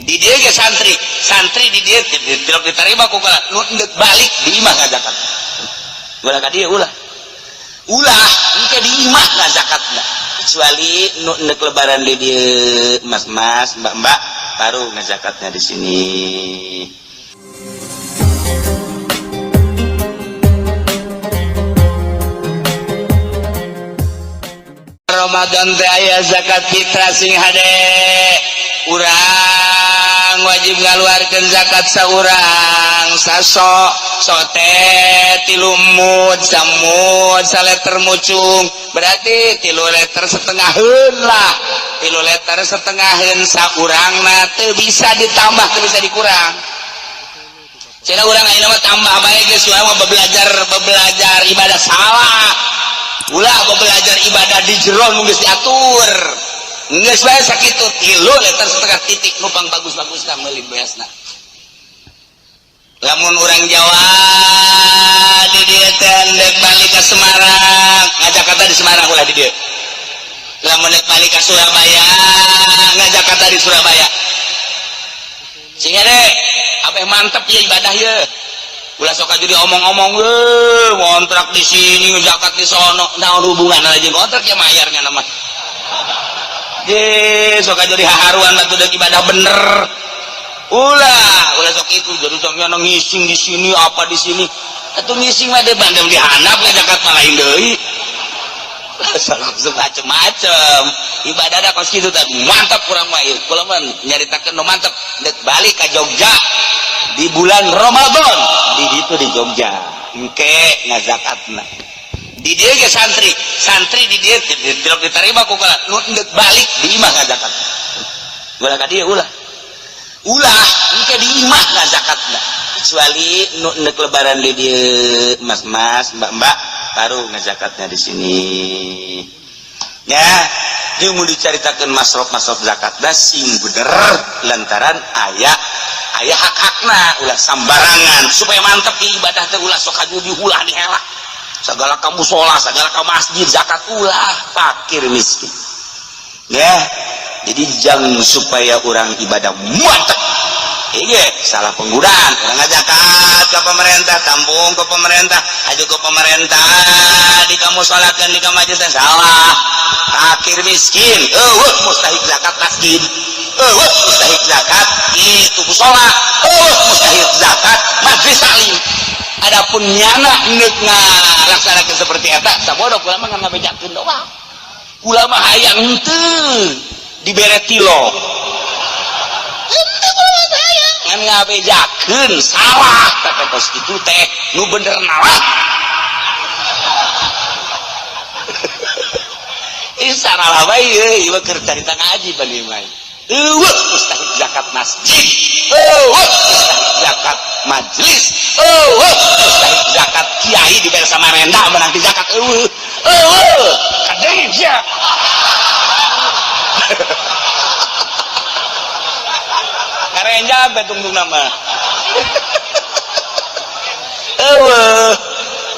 Di dieu ge santri, santri di dieu tidak diterima ku kala nu endek balik di imah ngazakat. Ulah ka dieu, ulah. Ulah engke di imah ngazakatna. Kecuali nu endek lebaran di dieu, mas-mas, mbak-mbak baru ngazakatnya di sini. Ramadan teh aya zakat fitrah, sing hade. Urang wajib ngaluarkeun zakat saurang saso sote 3 mud, samud saleter mucung, berarti 3 liter setengaheun lah, 3 liter setengaheun saurangna, teu bisa ditambah, teu bisa dikurang. Cenah urang ayeuna mah tambah bae geus, urang mah belajar belajar ibadah. Salah. Ulah belajar ibadah di jero nu geus diatur. Geus bae sakitu, 3 liter setengah titik, nu pang bagus-bagusna meuli beasna. Lamun urang Jawa di dieu teh endek balik ke Semarang, ngajakata di Semarang, ulah di dieu. Lamun endek balik ke Surabaya, ngajakata di Surabaya. Sing deh, apa mantep ya ibadah ya. Ulah sok jadi omong-omong, eh ngontrak di sini, zakat di sono, naon hubungan aja kontrak ya mayarnya nama. Ye, sok jadi haharuan batu deuk ibadah bener. Ulah, ulah sok itu jadi sok yang ngising di sini apa di sini. Atuh ngising mah deh bandem di handap zakat mah lain deui. Macem-macem ibadah dah kos kitu teh mantap kurang mah ieu. Kula mah nyaritakeun nu mantap deuk balik ka Jogja di bulan Ramadan, di ditu di Jogja engke ngazakatna. Di dieu ge santri, santri di dieu tidak diterima ku kala nu endek balik di imah ngazakat. Ulah ka dieu, ulah. Ulah engke di imah ngazakatna. Kecuali nu endek lebaran di dieu, mas-mas, mbak-mbak baru ngazakatnya di sini. Ya, dia mau diceritakan masrof-masrof zakat dah sing bener, lantaran aya aya hak-hakna, ulah sambarangan supaya mantep di ibadah teh. Ulah sok aju diulah dihelah segala kamu sholat, segala ka masjid zakat, ulah, fakir miskin ya. Jadi jangan, supaya orang ibadah mantep. Iya, salah penggunaan. Orang zakat ke pemerintah, tampung ke pemerintah, aju ke pemerintah, di kamu sholatkan di kamu aja salah. Fakir miskin, euweuh mustahik zakat masjid, euweuh mustahik zakat itu musola, euweuh mustahik zakat majlis taklim. Adapun nyana neuk ngalaksanakeun seperti eta, sabodo kula mah ngabejakeun doang. Kula mah hayang henteu dibere tilok. Henteu, kula mah hayang ngan ngabejakeun salah, tapi kos kitu teh nu bener nalah. Ih, salah bae ieu, ieu keur carita ngaji bani mah. Euweuh mustahik zakat masjid, euweuh mustahik zakat majlis, euweuh mustahik zakat kiai dibere Samarinda menang di zakat, euweuh. Euweuh, kadeng sia. Karenja betungtung nama. Euweuh.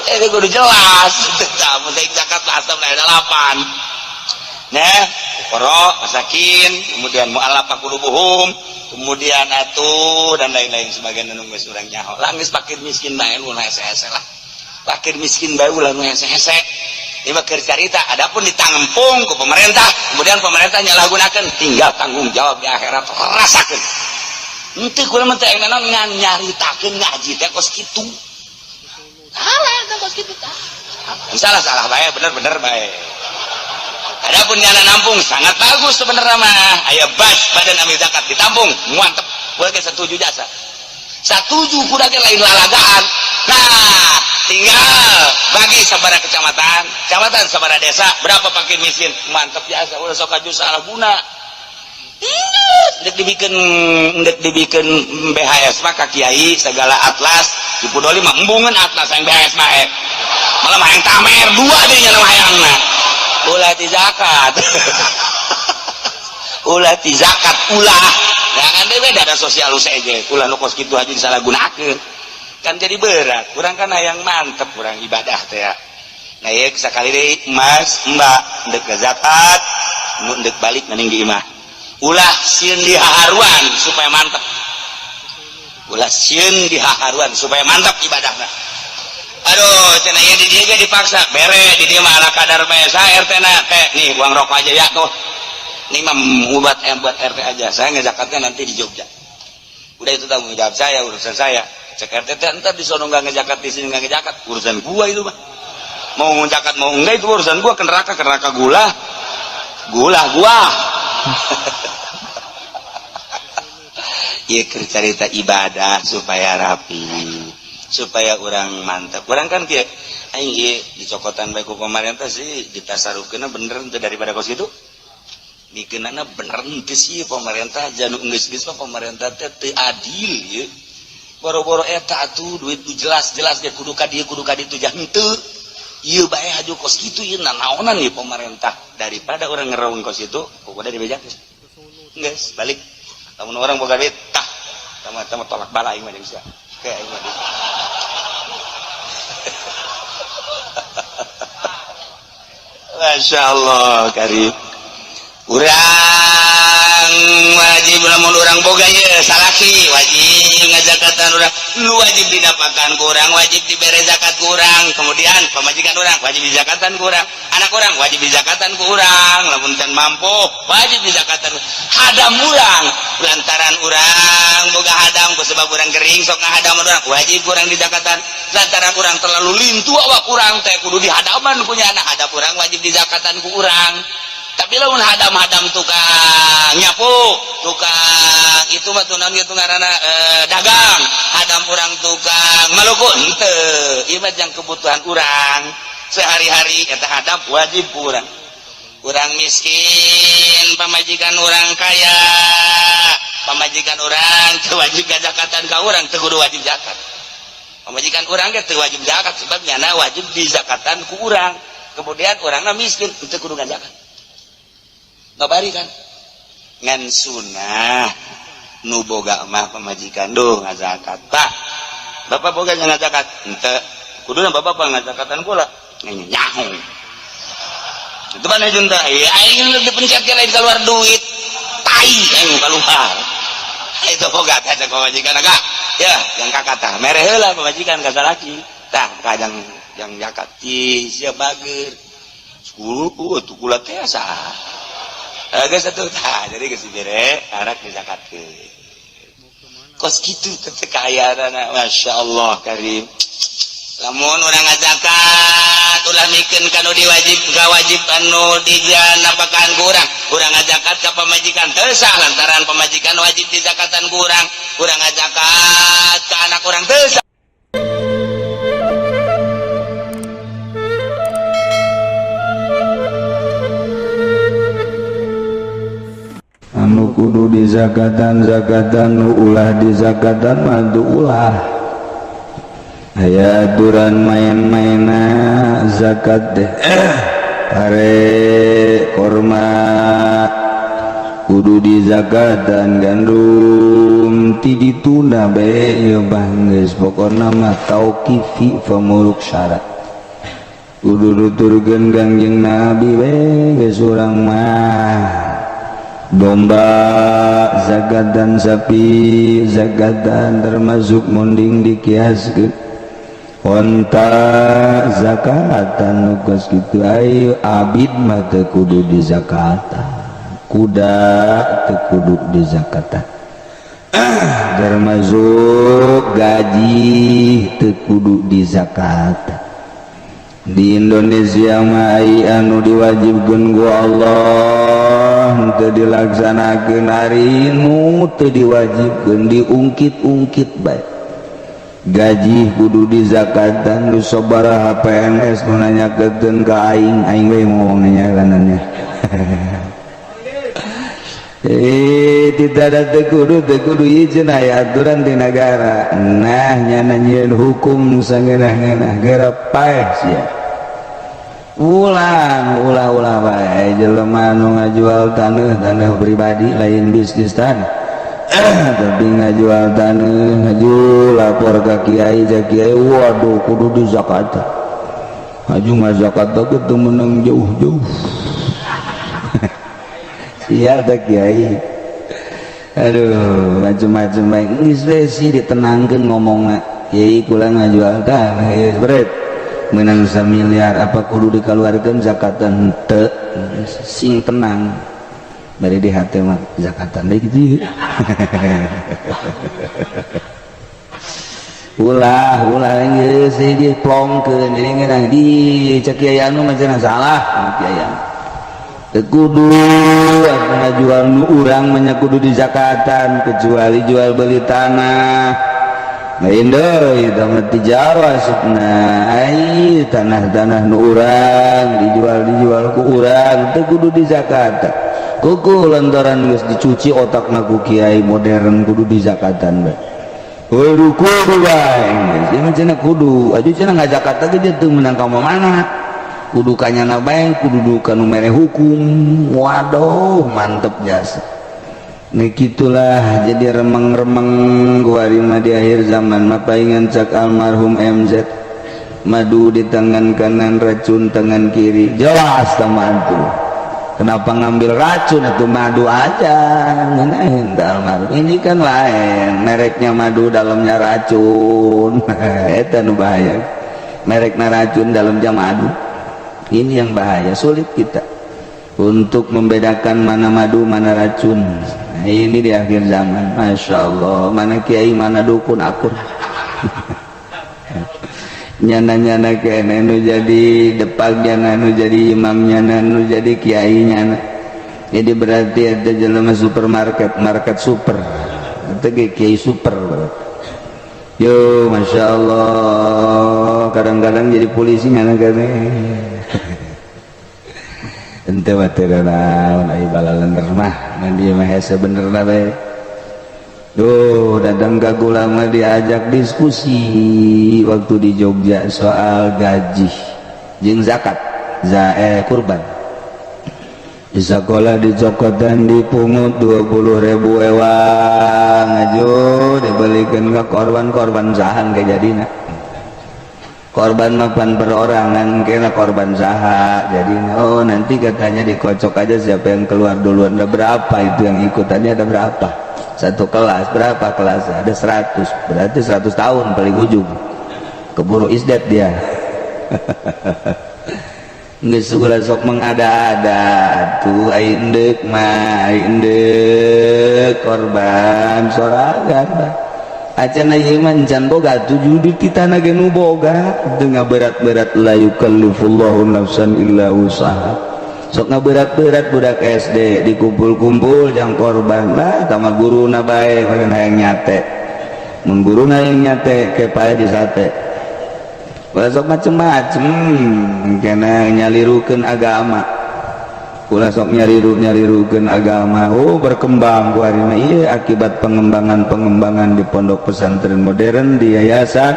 Ini kudu jelas. Tah mustahik zakat asam 8. Nah, fuqara, masakin, kemudian mu'allafah qulubuhum, kemudian atuh dan lain-lain sebagainya nu geus urang nyaho. Lah geus fakir miskin bae nu hese-hese lah. Fakir miskin bae ulah nu hese-hese. Ieu mah keur carita, adapun ditampung ku pemerintah, kemudian pemerintah nyalahgunakeun, tinggal tanggung jawab di akhirat rasakeun. Henteu, kula mah teh naon ngan nyaritakeun ngaji teh kos kitu. Salah teh kos kitu tah. Salah salah bae, bener-bener bae. Adapun nyana nampung sangat bagus sebenarnya mah. Aya bas badan amil zakat ditampung, mantep. Gua ge setuju jasa. Satuju kuda ge lain lalagaan. Nah, tinggal bagi sabara kecamatan, kecamatan sabara desa, berapa fakir miskin, mantep jasa. Ulah sok aju salah guna. Ndek dibikin BHS mah ka kiai segala atlas, di Pudoli mah embungeun atlas yang BHS mah malah mah yang tamer dua deh nya hayangna. Ulah ti zakat, ulah ti zakat, ulah. Jangan deh, beda ada sosial aja, ulah nu kos kitu aja disalahgunakeun kan jadi berat. Kurang kan hayang mantep kurang ibadah teh ya. Nah ya, sekali deui, mas mbak ndek zakat nu ndek balik mending di imah. Ulah sieun dihaharuan supaya mantap. Ulah sieun dihaharuan supaya mantap ibadahna. Aduh, cenah ieu di dieu ge dipaksa. Bere di dieu mah ala kadar bae sa RT na teh. Nih uang rokok aja ya tuh. Ini mah buat buat RT aja. Saya ngezakatnya nanti di Jogja. Udah itu tanggung jawab saya, urusan saya. Cek RT teh entar di sono nggak ngezakat, di sini nggak ngezakat, urusan gua itu mah. Mau ngezakat mau enggak itu urusan gua, ke neraka ke neraka gula. Gula gua. Ieu keur carita ibadah supaya rapi, supaya orang mantap. Orang kan kieu aing ieu dicokotan bae ku pemerintah sih ditasarufkeunna bener teu daripada kos kitu. Mikeunana bener henteu sih pemerintah janu geus-geus mah pemerintah teh teu adil ieu. Boro-boro eta atuh duit nu jelas-jelas ge kudu ka dieu kudu ka ditu jah henteu. Ieu bae haju kos kitu ieu nanaonan ieu pemerintah daripada orang ngereung kos itu pokoknya dibejakeun. Geus balik. Lamun orang boga duit tah tama-tama tolak bala aing mah jeung sia. Kayak aing mah. Masya Allah karim. Urang wajib lamun urang boga ye salaki wajib ngazakatan urang, lu wajib dinapakan ku urang, wajib dibere zakat ku urang, kemudian pamajikan urang wajib dizakatan ku urang, anak urang wajib dizakatan ku urang, lamun can mampu wajib dizakatan hadam urang, lantaran urang boga hadam ku sebab urang gering sok ngahadam urang wajib urang dizakatan, lantaran urang terlalu lintu awak urang teh kudu dihadaman punya anak hadam urang wajib dizakatan ku urang. Tapi lamun hadam-hadam tukang nyapu, tukang itu mah tuh naon gitu ngaranna dagang, hadam urang tukang maluku henteu, ieu mah jang kebutuhan urang sehari-hari eta hadam wajib ku urang. Urang miskin, pamajikan urang kaya, pamajikan urang teu wajib zakatan ka urang, teu kudu wajib zakat. Pamajikan urang ge teu wajib zakat sebab nyana wajib dizakatan ku urang. Kemudian urangna miskin teu kudu ngazakat. Babari kan ngan sunah nu boga mah pamajikan duh ngazakat pak bapak boga ngazakat henteu kuduna bapak apa ngazakatan kula nyaho itu mana junta ya aing dipencet ke lain keluar duit tai aing keluar itu boga teh pamajikan agak ya yang kakak tah mere heula pamajikan ka salaki tah kajang yang zakat ih sia bager 10 tuh kula teh asa geus atuh tah jadi geus dibere arak dizakatkeun kos kitu teh kaayaan masyaallah karim. Lamun urang ngazakat ulah mikeun ka nu diwajib ka wajib anu dijanapakan ku urang, urang ngazakat ka pamajikan teu sah lantaran pamajikan wajib dizakatan ku urang, urang ngazakat ka anak urang teu sah. Anu kudu dizakatan zakatan nu ulah dizakatan mah teu ulah. Aya aturan main-maina zakat deh. Pare korma kudu dizakatan, gandum ti ditunda bae ieu bah geus pokona mah tauqifi famuluk syarat. Kudu nuturkeun Kangjeng Nabi we geus urang mah. Domba zakatan, sapi zakatan, termasuk munding dikiaskeun, onta zakatan nu kos kitu. Ayo abid mah teu kudu dizakatan, kuda teu kudu dizakatan, termasuk gaji teu kudu dizakatan. Di Indonesia mah ai anu diwajibkeun ku Allah teu dilaksanakeun, ari nu teu diwajibkeun diungkit-ungkit bae. Gaji kudu dizakatan, nu sabaraha PNS nu nanyakeun ka aing, aing we ngomong nanyakanannya. Tidak ada teu kudu ieu cenah aya aturan di negara. Nah nyana nyieun hukum sangeunah-ngeunah geura paeh sia. Ulang ulah-ulah bae jelema nu ngajual taneuh, taneuh pribadi lain bisnis tanah. Tapi ngajual taneuh ngaju lapor ka kiai, ja kiai waduh kudu dizakatan. Haju ngazakat teh teu meunang jauh-jauh. Sia teh kiai. Aduh, macem-macem bae. Geus we sih ditenangkeun ngomongna. Yai, kula ngajual tanah ieu bret. Menang samiliar, apa kudu dikeluarkan zakatan henteu? Sing tenang. Bari di hati mah zakatan deui kitu. Ulah, ulah geus diplongkeun jadi ngeunah di cek kiai anu mah cenah salah kiai anu. Teu kudu ngajual nu urang mah kudu dizakatan kecuali jual beli tanah. Lain deui eta mah tijarah asupna. Ai tanah-tanah nu urang dijual-dijual ku urang teu kudu dizakatan. Kuku lantaran geus dicuci otakna ku kiai modern kudu dizakatan bae. Waduh, kudu bae. Ieu mah cenah kudu. Aju cenah ngazakat ge teu meunang ka mana. Kudu kanyana bae, kudu ka nu mere hukum. Waduh, mantep jasa. Nah gitulah jadi remeng-remeng kuari mah di akhir zaman mah paingan cak almarhum MZ, madu di tangan kanan, racun tangan kiri. Jelas sama tuh kenapa ngambil racun atau madu aja ngeunaheun teh almarhum. Ini kan lain mereknya, madu dalamnya racun. Eta nu bahaya, merekna racun, dalamnya madu. Ini yang bahaya, sulit kita untuk membedakan mana madu, mana racun. Nah, ini di akhir zaman, masya Allah, mana kiai, mana dukun akur. Nyana-nyana kene nu jadi depak, nyana nu jadi imam, nyana nu jadi kiai nyana. Jadi berarti ada jelema supermarket, market super, itu kiai super berarti. Yo, masya Allah, kadang-kadang jadi polisi nyana kene. Ente mah teu naon ai balalender mah, ngan dia mah hese benerna bae. Duh, datang ka kula mah diajak diskusi waktu di Jogja soal gaji jeung zakat, kurban. Di sekolah dicokotan, dipungut 20.000 ewang aju dibelikan ke korban-korban sahan ke jadina. Korban mapan perorangan kena korban saha jadi. Oh, nanti katanya dikocok aja siapa yang keluar duluan. Ada berapa itu yang ikutannya, ada berapa satu kelas, berapa kelas? Ada 100, berarti 100 tahun paling ujung keburu isdet dia. Geus ulah sok mengada-ada tuh. Ai endek mah, ai endek korban sorangan mah acan ieu mah can boga tujuh di tanah ge nu boga teu ngaberat-berat. La yukallifullahu nafsan illa wusaha. Sok ngaberat-berat budak SD dikumpul-kumpul jang korban lah tama guruna bae meureun hayang nyate. Mun guruna hayang nyate ke pae di sate. Ulah sok macem-macem kena nyalirukeun agama. Ulah sok nyaliru-nyalirukeun agama. Oh, berkembang ku ari mah ieu akibat pengembangan-pengembangan di pondok pesantren modern, di yayasan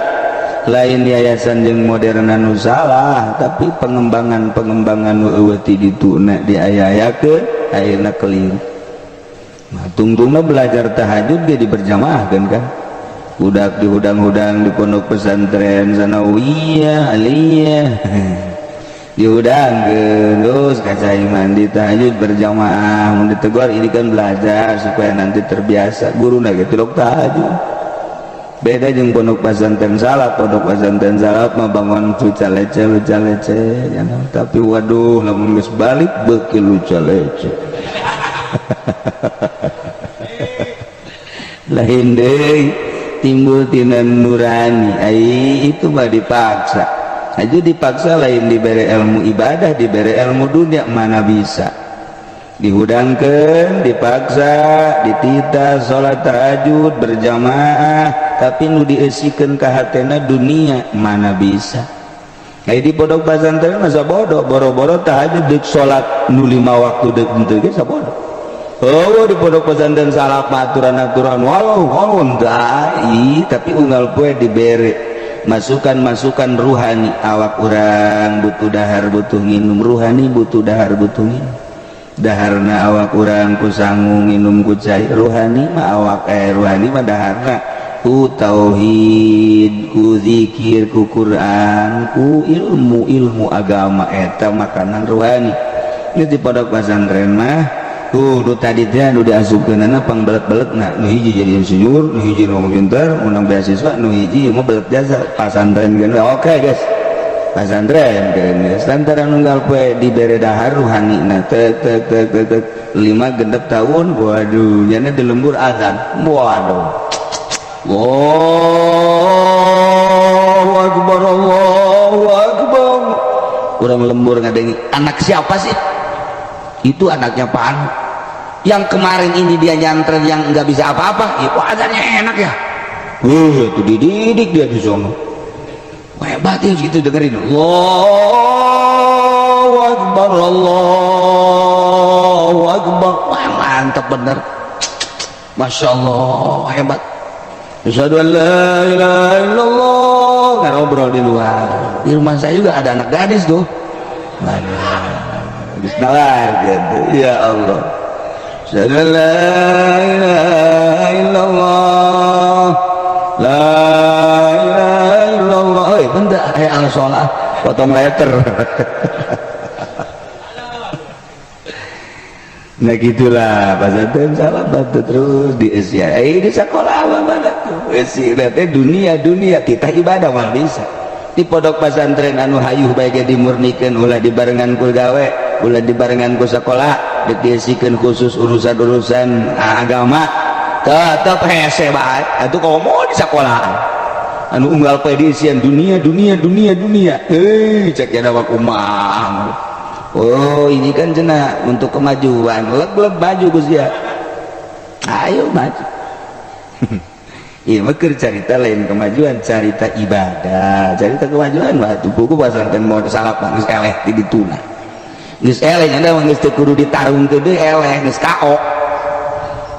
lain. Yayasan jeung modern anu salah, tapi pengembangan-pengembangan nu eueuh ti dituna diaya-ayakeun ayeuna keliru. Nah, tungtungna belajar tahajud ge diberjamaahkeun kan. Budak dihudang-hudang di pondok pesantren sanawiyah, aliyah dihudangkeun terus ka cai mandi tahajud berjamaah. Mun ditegur, ini kan belajar supaya nanti terbiasa. Guruna ge tilok tahajud. Beda jeung pondok pesantren salaf. Pondok pesantren salaf mah bangun luca lece luca lece ya, tapi waduh, lamun geus balik beuki luca lece. Lain deui, timbul tina nurani. Ai itu mah dipaksa aja, dipaksa lain diberi ilmu ibadah, diberi ilmu dunia. Mana bisa dihudangkan, dipaksa, ditita salat tahajud berjamaah, tapi nu diesikeun ka hatena dunia. Mana bisa? Ai di pondok pesantren masa bodoh, boro-boro tahajud, deuk salat nu lima waktu deuk henteu ge sabodoh. Oh, di pondok pesantren salah aturan-aturan walau walau dai, tapi unggal poe dibere masukan-masukan ruhani. Awak urang butuh dahar, butuh nginum. Ruhani butuh dahar, butuh nginum. Daharna awak urang ku sangu, nginum ku cai. Ruhani mah awak ruhani mah daharna ku tauhid, ku zikir, ku Quran, ku ilmu ilmu agama. Eta makanan ruhani. Ini di pondok pesantren mah Tuh, nu tadi teh nu diasupkeunana pangbelet-beletna. Nu hiji jadi insinyur, nu hiji nu pinter, menang beasiswa, nu hiji mau belet jasa pasantren geus. Oke, guys. Pasantren geus. Lantaran unggal poe dibere dahar ruhani na tek tek tek tek tek 5 6 tahun, waduh, nyana di lembur azan. Waduh. Allahu akbar, Allahu akbar. Urang lembur ngadengi, anak siapa sih? Itu anaknya Pak Anu. Yang kemarin ini dia nyantren yang nggak bisa apa-apa, ya, kok azannya enak ya? Wih, itu dididik dia di sono. Wah, hebat ya gitu dengerin. Allahu akbar, Allahu akbar. Wah, mantap bener. Masya Allah, hebat. Asyhadu an la ilaha illallah. Ngobrol di luar. Di rumah saya juga ada anak gadis tuh. Waduh, geus nalar gitu. Ya Allah. Asyhadu an la ilaha illallah. La ilaha illallah. Oh, benda aya al sholat potong letter. Nah, gitulah pasantren salah bantu terus di Asia. Eh, di sekolah apa mana tuh? Esi teh dunia dunia kita ibadah mah bisa. Di pondok pesantren anu hayuh baik dimurnikan, ulah dibarengan ku gawe, ulah dibarengan ku sekolah, diisikeun khusus urusan-urusan agama, tetep hese bae. Atuh komo di sekolahan anu unggal poe diisian dunia dunia dunia dunia. Heuh, cek ya kumaha. Oh, ini kan cenah untuk kemajuan, leg-leg maju Gus ya, ayo maju. Iya mah keur carita lain kemajuan, carita ibadah, carita kemajuan mah tuh buku pasantren mau salap mah geus eleh di dituna. Geus eleh nya mah geus teu kudu ditarungkeun deui, eleh geus KO.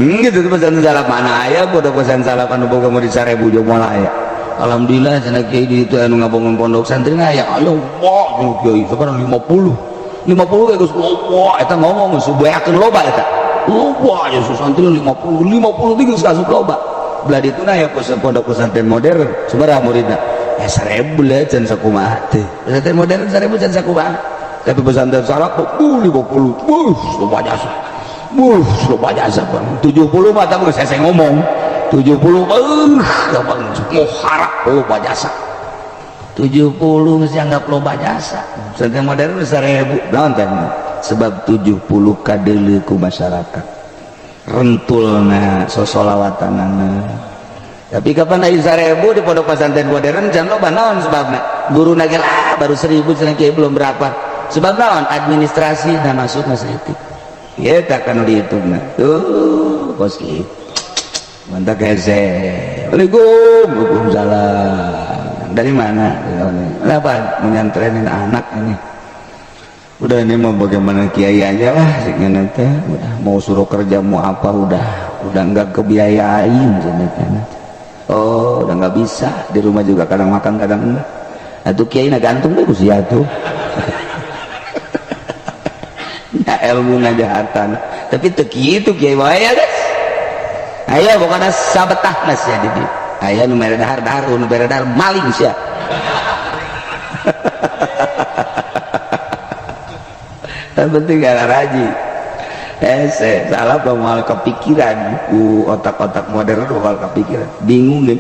Gitu tuh pesantren salaf mana aya pondok pesantren salaf anu boga murid 1000 jeung moal aya. Alhamdulillah cenah kiai di itu anu ngabangun pondok santri aya. Ayo wah kiai sekarang 50. 50 kayak geus loba eta ngomong geus beakeun loba eta. Loba ya santri 50 50 geus asup loba. Belah ditu na ya pondok pesantren modern sabaraha muridna? Eh, 1000 lah can sakumaha teh. Pesantren modern 1000 can sakumaha. Tapi pesantren salaf 50, buh loba jasa. Buh loba jasa bang. 70 mah tah geus hese ngomong. 70 gampang muharap loba jasa. 70 geus dianggap loba jasa. Pesantren modern 1000 naon teh? Sebab 70 kadeuleu ku masyarakat. Rentulna sosolawatanana. Tapi kapan aya 1000 di pondok pesantren modern can loba, naon sebabna? Guru ge lah baru 1000 cenah kiai belum berapa. Sebab naon? Administrasi nah masuk masa etik. Ya tak kan dihitungna. Tuh kos kieu. Mantap hese. Waalaikumsalam. Waalaikumsalam. Dari mana? Apa? Menyantrenin anak ini. Udah, ini mau bagaimana kiai aja lah nanti. Udah mau suruh kerja mau apa, udah nggak kebiayain cenah. Oh, udah nggak bisa, di rumah juga kadang makan kadang enggak. Atuh kiai na gantung deh ku sia tuh. Ya ilmu ngajahatan. Tapi teu kitu kiai wae ya guys. Ayo pokoknya sabetah mas ya di dieu. Aya nu mere dahar dahar, nu mere dahar maling sia. Yang penting gara raji. Ese salah moal kepikiran ku otak-otak modern, moal kepikiran. Bingung deh.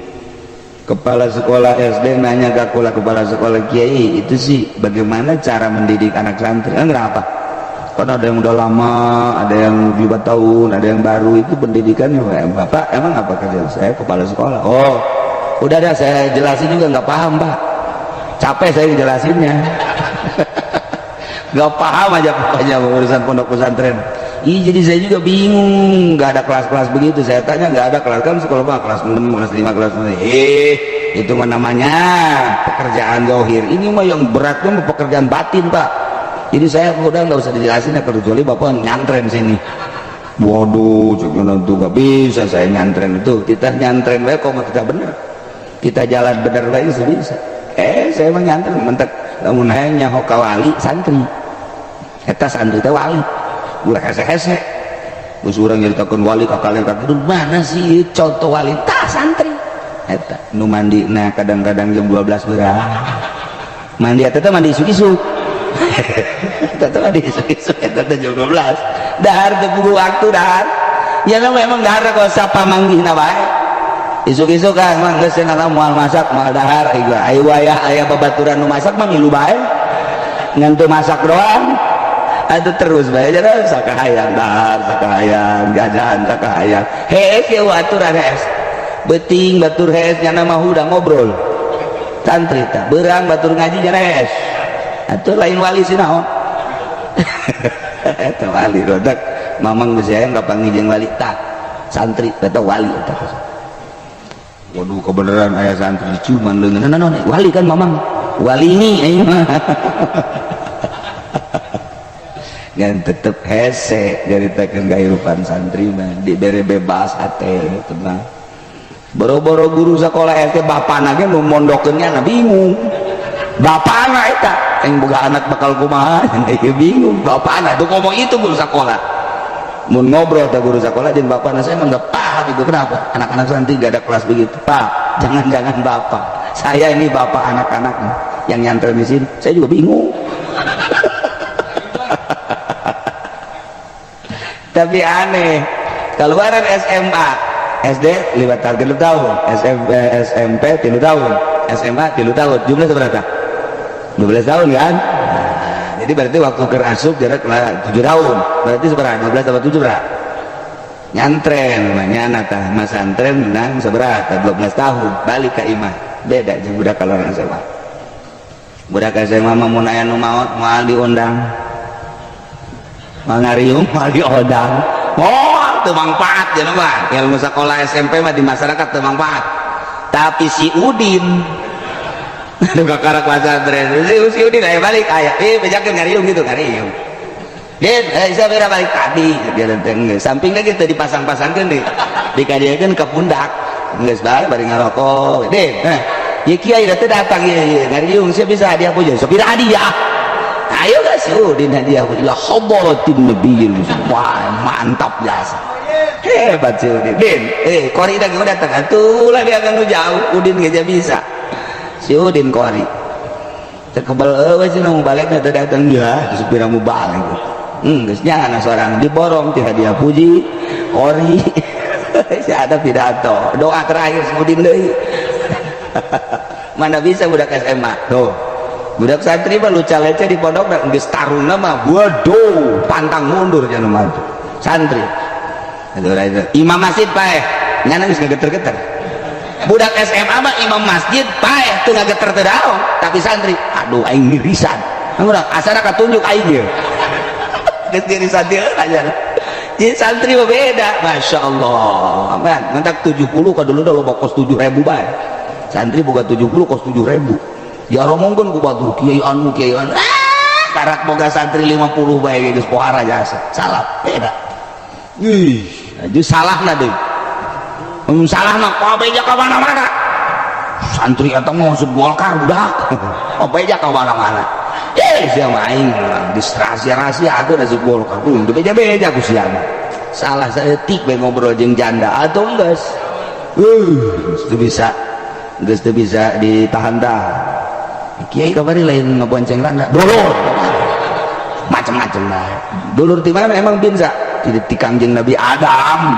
Kepala sekolah SD nanya ke kepala kepala sekolah, "Kiai, itu sih bagaimana cara mendidik anak santri?" "Eh, kenapa?" Kan ada yang udah lama, ada yang 5 tahun, ada yang baru itu pendidikannya. "Bapak emang apa kerja?" "Saya kepala sekolah." "Oh, udah dah, saya jelasin juga nggak paham, Pak. Capek saya jelasinnya. Nggak paham aja pokoknya urusan pondok pesantren." Ih, jadi saya juga bingung, nggak ada kelas-kelas begitu. Saya tanya nggak ada kelas kan sekolah mah kelas 6, kelas 5, kelas 6. Eh, itu mah namanya pekerjaan zohir. Ini mah yang beratnya mah pekerjaan batin, Pak. Jadi saya udah nggak usah dijelasin ya, kecuali Bapak nyantren sini. Waduh, cek tuh nggak bisa saya nyantren itu. Kita nyantren wae kok kita bener. Kita jalan bener wae bisa. Eh, saya mah nyantren mentek lamun hayang nyaho ka wali santri. Eta santri teh wali. Ulah hese-hese. Geus urang nyaritakeun wali ka kalian ka mana sih contoh wali tah santri. Eta nu mandi nah kadang-kadang jam 12 beurang. Mandi eta teh mandi isuk-isuk. Tetep di isuk-isuk eta teh jam 12. Dahar teu puguh waktu dahar. Ya memang dahar kok sapa manggihna bae. Isuk-isuk kan mah geus cenah moal masak moal dahar ayo wayah aya babaturan nu masak mah ngilu bae. Ngan teu masak doang. Atuh terus bae jadi sakahayang dahar sakahayang jajan sakahayang. Hees ye aturan hees. Beuting batur hees nyana mah udah ngobrol. Santri tah beurang batur ngaji nyana hees. Atuh lain wali sih naon. Eta wali rodak mamang geus hayang kapanggih jeung wali tah. Santri eta wali eta. Waduh kebenaran ayah santri cuman leungeun naon wali kan mamang. Wali ini aing mah. Ngan tetep hese nyaritakeun kahirupan santri mah dibere bebas hate tenang. Boro-boro guru sekolah SD bapana ge nu mondokeun nya bingung. Bapana eta aing boga anak bakal kumaha ieu bingung. Bapana tuh ngomong itu guru sekolah. Mun ngobrol teh guru sekolah jeung bapana saya emang enggak paham itu kenapa anak-anak santri gak ada kelas begitu. Pak, jangan-jangan bapak. Saya ini bapak anak-anak yang nyantren di sini. Saya juga bingung. Tapi aneh, keluaran SMA, SD 5 tahun, 3 tahun, SMP 3 tahun, SMA 3 tahun, jumlah seberapa? 12 tahun kan? Nah, jadi berarti waktu kerasup jarak 7 tahun, berarti seberapa? 12 tambah 7 berapa? Nyantren, namanya tah, mas santren menang seberapa? 12 tahun, balik ke imah, beda jeung budak kalau orang SMA. Budak SMA mah mun aya nu maot moal diundang. Mangariung moal diundang. Moal teu mangfaat ya mah. Ilmu sekolah SMP mah di masyarakat teu mangfaat. Tapi si Udin nu kakarak pasantren, si Udin aya balik aya, bejakeun ngariung gitu ngariung. Din, isa bera balik tadi dia teh geus. Samping lagi teu dipasang-pasangkeun deui. Dikadieukeun ka pundak. Geus bae bari ngarokok. Din, heh. Ye kiai teh datang ye ye ngariung sia bisa hadiah puja. Sapira hadiah? Ayo guys, Udin hadiah ila hadratin nabiyil wah mantap jasa. Hebat si Udin. Din, kori dah gimana datang? Atuh lah dia kan jauh, Udin geus bisa. Si Udin kori. Tekebel eueuh sih nu balikna teu datang ya, supira mau balik. Geus nyana sorang diborong ti hadiah puji, kori. Si ada pidato, doa terakhir si Udin deui. Mana bisa budak SMA? Tuh. Budak santri mah luca lece di pondok geus taruna mah waduh pantang mundur cenah mah. Santri. Imam masjid paeh, nyana geus ngageter-geter. Budak SMA mah imam masjid paeh teu ngageter teu daong, tapi santri aduh aing ngirisan. Urang asana katunjuk aing ye. Geus ngirisan teu aja. Jadi santri mah beda, Masya Allah. Man, mentak 70 ka dulu dah loba kos 7.000 bae. Santri boga 70 kos 7.000. Ya romongkeun ku batur kiai anu kiai anu. Karak boga santri 50 bae geus pohara jasa. Salah, beda. Ih, aju salahna deui. Mun salahna kabeh ka mana-mana. Santri eta mah masuk Golkar budak. Kabeh ka mana-mana. Eh, sia mah aing di rahasia-rahasia atuh masuk Golkar. Teu beja-beja ku sia mah. Salah saeutik bae ngobrol jeung janda atuh geus. Geus bisa. Geus teu bisa ditahan-tahan. Kiai kabari lain ngebonceng rangga dulur macam-macam lah dulur di mana emang binsa tidak di Kangjeng Nabi Adam.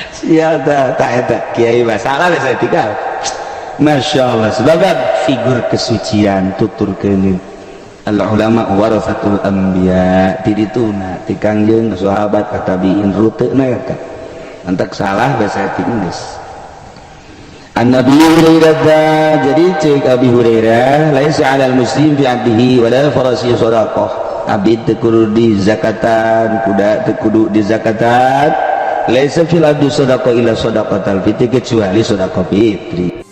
Sial tak eta kiai masalah bisa tinggal. Masya Allah sebagai figur kesucian tutur keun al ulama warasatul anbiya ti dituna ti Kangjeng sahabat tabiin rutena eta entek salah biasa tinggal. An Nabi Hurairah, jadi cek Abi Hurairah laisa 'alal muslim fi 'abdihi wala farasi sadaqah. Abdi teu kudu di zakatan, kuda teu kudu di zakatan. Laisa fil abdi sadaqah illa sadaqatal fitri, kecuali sedekah fitri.